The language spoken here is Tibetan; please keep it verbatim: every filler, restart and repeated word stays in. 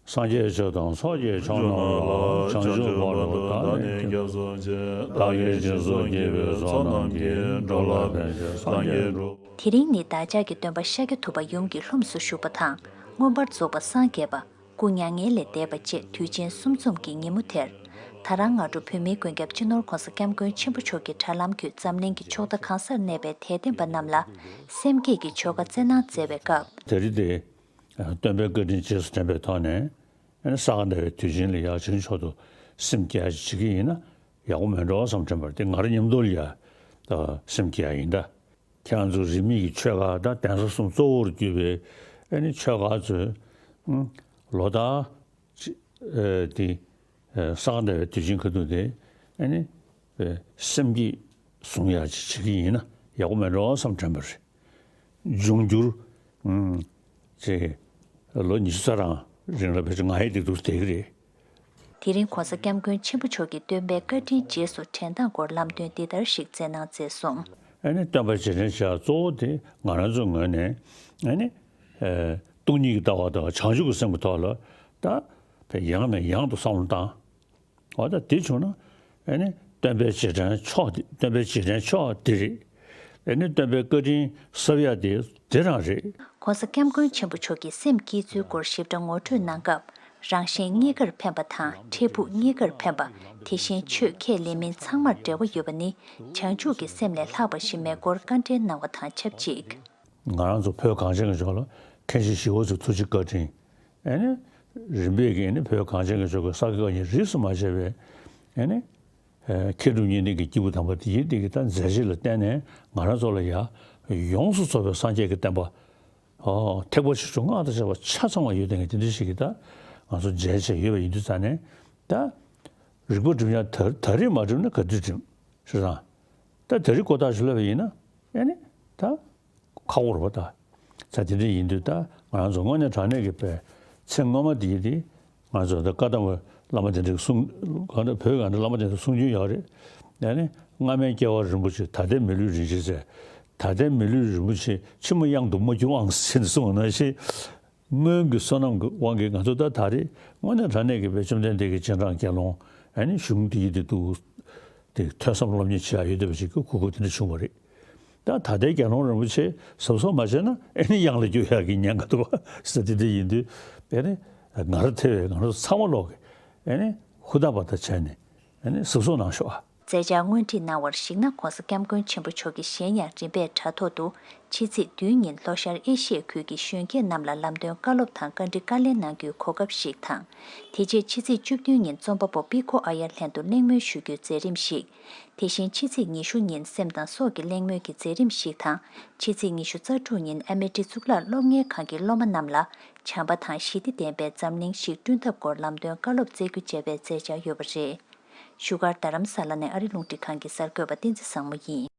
སངས་རྒྱས་ཆོས་དང་ཚོགས་ཀྱི་མཆོག་རྣམས་ལ། བྱང་ཆུབ་བར་དུ་བདག་ནི་སྐྱབས་སུ་མཆི། བདག་གིས་སྦྱིན་སོགས་བགྱིས་པའི་ཚོགས་རྣམས་ཀྱིས། འགྲོ་ལ་ཕན་ཕྱིར་སངས་རྒྱས་འགྲུབ། དེ་རིང་ནི་བདག་ཅག་གི་སྟོན་པ་ཤཱཀྱ་ཐུབ་པ་ཡུམ་གྱི་ལྷུམས་སུ་ཞུགས་པ་དང་། མངོན་པར་རྫོགས་པ་སངས་རྒྱས་པ། སྐུ་མྱ་ངན་ལས་འདས་པ་བཅས་དུས་ཆེན་གསུམ་འཛོམས་ཀྱི་ཉིན་མོ་དེར། ད་རང་སྔ་དྲོ་བོད་མིའི་མགོན་སྐྱབས་སྤྱི་ནོར་༸གོང་ས་༸སྐྱབས་མགོན་ཆེན་པོ་མཆོག་གིས་དྲ་ལམ་བརྒྱུད་འཛམ་གླིང་གི་ཕྱོགས་མཐའ་གང་སར་གནས་པའི་དད་ལྡན་པ་རྣམས་ལ་སེམས་བསྐྱེད་ཀྱི་ཆོ་ག་སྩལ་གནང་མཛད་པའི་སྐབས། དེ་རིང་འདི། སྟོན་པའི་བཀའ་དྲིན་རྗེས་སུ་དྲན་པའི་ཐོག་ནས། ཨ་ནི་ས་ག་ཟླ་བའི་དུས་ཆེན་ལ་ཡ་བྱང་ཆུབ་མཆོག་ཏུ་སེམས་བསྐྱེད་ཡ་ཅིག་བྱེད་ཀྱི་ཡིན་ན་ཡག་པོ་མེད་འགྲོ་བསམ་དྲན་པར་དེ་ང་རང་མཉམ་དུ་ལ་ཡ་སེམས་བསྐྱེད་ཡ་ཡིན་ད། ཁྱེད་རང་ཚོ་རིས་མེད་ཀྱི་ཆོས་ཁག་དང་གདན་ས་གསུམ་གཙོ་བོར་གྱུར་པའི་ཨ་ནི་ཆོས་ཁག་ཚོས་ལོ་ལྟར་ཅི་ཨ་དེ་ཨ་ས་ག་ཟླ་བའི་དུས་ཆེན་ཁ་ཐུག་དེ་ཨ་ནི་སེམས་བསྐྱེད་བཟུང་ཡ་ཅིག་བྱེད་ཀྱི་ཡིན་ན་ཡག་པོ་མེད་འགྲོ་བསམ་དྲན་པ་རེད། འབྱུང་འགྱུར་ཨ་ཅེ་ལོ་ཉི་ཤུ་རྩ་གྲངས་རིང་ལ་ཕལ་ཆེར་ང་ཡི་སྡིག་སྡུག་བསྡད་ཀྱི་རེད། དེ་རིང་༸གོང་ས་༸སྐྱབས་མགོན་ཆེན་པོ་མཆོག་གིས་སྟོན་པའི་བཀའ་དྲིན་རྗེས་སུ་དྲན་སྟངས་སྐོར་ལམ་སྟོན་འདི་ལྟར་ཞིག་སྩལ་གནང་མཛད་སོང་། ཨ་ནི་སྟོན་པ་རྗེས་དྲན་བྱ་གཙོ་བོ་དེ་ང་རང་ཚོའི་ངོས་ནས་ཨ་ནི་ཨ་སྟོང་ཉིད་ཀྱི་ལྟ་བ་དང་བྱང་ཆུབ་ཀྱི་སེམས་ཀྱི་ཐོག་ལ་ད་ཡང་ནས་ཡང་དུ་བསམ་བློ་བཏང་། འོ་ད་དེ་བྱུང་ན་ཨ་ནི་སྟོན་པའི་རྗེས་དྲན་མཆོག་དེ་སྟོན་པའི་རྗེས་དྲན་མཆོག་དེ་རེད། ཨ་ནི་སྟོན་པའི་བཀའ་དྲིན་གསབ་ཡ་དེ་དེ་རང་རེད། ༸གོང་ས་༸སྐྱབས་མགོན་ཆེན་པོ་མཆོག་གི་སེམས་བསྐྱེད་ཚུལ་སྐོར་ཞིབ་ཕྲ་ངོ་སྤྲོད་གནང་སྐབས། རང་གཞན་གཉིས་ཀར་ཕན་པ་དང་འཕྲལ་ཕུགས་གཉིས་ཀར་ཕན་པ། དེ་བཞིན་ཆོས་ཁས་ལེན་མིན་ཚང་མར་འབྲེལ་བ་ཡོད་པ་ནི་བྱང་ཆུབ་ཀྱི་སེམས་ལས་ལྷག་པ་ཞིག་མེད་སྐོར་བཀའ་འགྲེལ་གནང་བ་དང་ཆབས་ཅིག་ང་རང་ཚོ་བོད་གངས་ཅན་གྱི་ལྗོངས་ལ་མཁན་ཆེན་ཞི་བ་འཚོའི་ཐུགས་རྗེ་བཀའ་དྲིན། ཨ་ནི་རིམ་པས་ཀྱིས་ནི་བོད་གངས་ཅན་གྱི་ལྗོངས་ཀྱི་ས་དགེ་བཀའ་རྙིང་རིས་སུ་མ་ཆད་པའི་ཨ་ནི་མཁས་གྲུབ་གཉིས་ལྡན་གྱི་སྐྱེས་བུ་དམ་པ་དེ་ཡིན་དེ་གི་ད་མཛད་རྗེས་ལ་བརྟེན་ནས་ང་རང་ཚོ་ལ་ཡ་ཡོངས་སུ་རྫོགས་པའི་སངས་རྒྱས་ཀྱི་བསྟན་པ། ཨོ། ཐེག་པ་ཆེ་ཆུང་སྔགས་དང་བཅས་པ་ཆ་ཚང་བ་ཡོད་དེ་ངས་དེ་འདྲ་ཞིག་གི་ད་ང་ཚོ་མཇལ་བྱས་ཡོད་པ་ཡིན་དུས་ཙང་ནས་ད་རིག་པ་སྒྲིམ་ཡ་ད་ད་རེས་མ་སྒྲིམ་ན་ག་དུས་སྒྲིམ་ཞེས་དང་། ད་ད་རེས་ཀོ་ཐག་ཞིག་ལབ་པ་ཡིན་ན་ཨེ་ནི་ད་ཁག་པོ་རེད་པ་ད། ད་དེ་འདྲ་ཡིན་དུས་ད་ང་རང་ཚོ་དངོས་གནས་དྲང་གནས་ཀྱི་པའི་ཚེ་སྔོན་མ་དེ་ཡི་དེ། ང་ཚོ་ད་བཀའ་གདམས་པ་བླ་མ་དེ་འདྲའི་གསུང་གང་འདྲ་བོད་གང་འདྲ་བླ་མ་དེ་འདྲ་གསུང་རྒྱུན་ཡོད་རེད། ཡང་ནི་སྔ་མའི་སྐྱེ་བ་རིན་པོ་ཆེ་ད་ལྟའི་མི་ལུས་རིན་ཆེན་ཟེར། ད་ལྟའི་མི་ལུས་རིན་པོ་ཆེ་ཕྱི་མ་གཡང་དུ་མ་གྱུར་ཨང་ཟེར་ནས་གསུངས་པ་ནང་བཞིན། སྔོན་གྱི་བསོད་ནམས་ཀྱི་དབང་གིས་ང་ཚོ་ད་ད་རེས་དངོས་གནས་དྲང་གནས་ཀྱི་བའི་བཅོམ་ལྡན་འདས་ཀྱི་རྗེས་འབྲང་དགེ་སློང་ཨ་ནི་གཞུང་འདི་ཡི་དེ་འདུག་དེ་ཐོས་བསམ་སློབ་གཉེར་བྱེད་ཡ་ཡོད་བསྡད་པ་ཞིག་གི་གོ་སྐབས་དེ་འདྲ་བྱུང་བ་རེད། ད་ད་ལྟའི་དགེ་སློང་རིན་པོ་ཆེ་གཟབ་གཟབ་མ་བྱས་ན་ཨེ་ནི་གཡང་ལ་རྒྱུག་ཡག་གི་ཉེན་ཁ་འདུག་བ་ཟེར་དེ་འདྲ་ཡིན་དུས་ཨེ་ནི་ང་རང་ཐེ་བའི་ང་རང་ཚང་མ་ལོག་གི་ཨེ་ནི་ཧུར་ཐག་པ་ད་བྱས་ནས་ཨེ་ནི་གཟབ་གཟབ་གནང་ཤོག་ཨ། མཛད་འཆར་སྔོན་ཁྲིད་གནང་བར་གཞིགས་ན་༸གོང་ས་༸སྐྱབས་མགོན་ཆེན་པོ་མཆོག་གིས་གཞན་ཡང་རིམ་པས་དྲ་ཐོག་ཏུ་ཕྱི་ཚེས་བདུན་ཉིན་ལྷོ་ཤར་ཨེ་ཤི་ཡའི་ཁུལ་གྱི་གཞོན་སྐྱེས་རྣམས་ལ་ལམ་སྟོན་བཀའ་སློབ་དང་བཀའ་འདྲི་བཀའ་ལན་གནང་རྒྱུའི་གོ་སྐབས་ཤིག་དང་། དེ་རྗེས་ཕྱི་ཚེས་བཅུ་བདུན་ཉིན་རྩོམ་པ་པོ་པི་ཁོ་ཨ་ཡར་ལྷན་དུ་གླེང་མོལ་ཞུ་རྒྱུའི་མཛད་རིམ་ཞིག་དེ་བཞིན་ཕྱི་ཚེས་ཉི་ཤུ་ཉིན་སེམས་དང་སྲོག་གི་གླེང་མོལ་གྱི་མཛད་རིམ་ཞིག་དང་། ཕྱི་ཚེས་ཉི་ཤུ་རྩ་དྲུག་ཉིན་ཨ་མེ་ཏི་གཙུག་ལག་སློབ་གཉེར་ཁང་གི་སློབ་མ་རྣམས་ལ་བྱམས་པ་དང་ཞི་བདེ་ལྡན་པའི་འཛམ་གླིང་ཞིག་བསྐྲུན་ཐབས་སྐོར་ལམ་སྟོན་བཀའ་སློབ་སྩལ་རྒྱུ་བཅས་པའི་མཛད་འཆར་ཡོད་པ་རེད། བཞུགས་སྒར་རྡ་རམ་ས་ལ་ནས་ཨ་རི་རླུང་འཕྲིན་ཁང་གི་གསར་འགོད་པ་བསྟན་འཛིན་བཟང་མོ་ཡིན།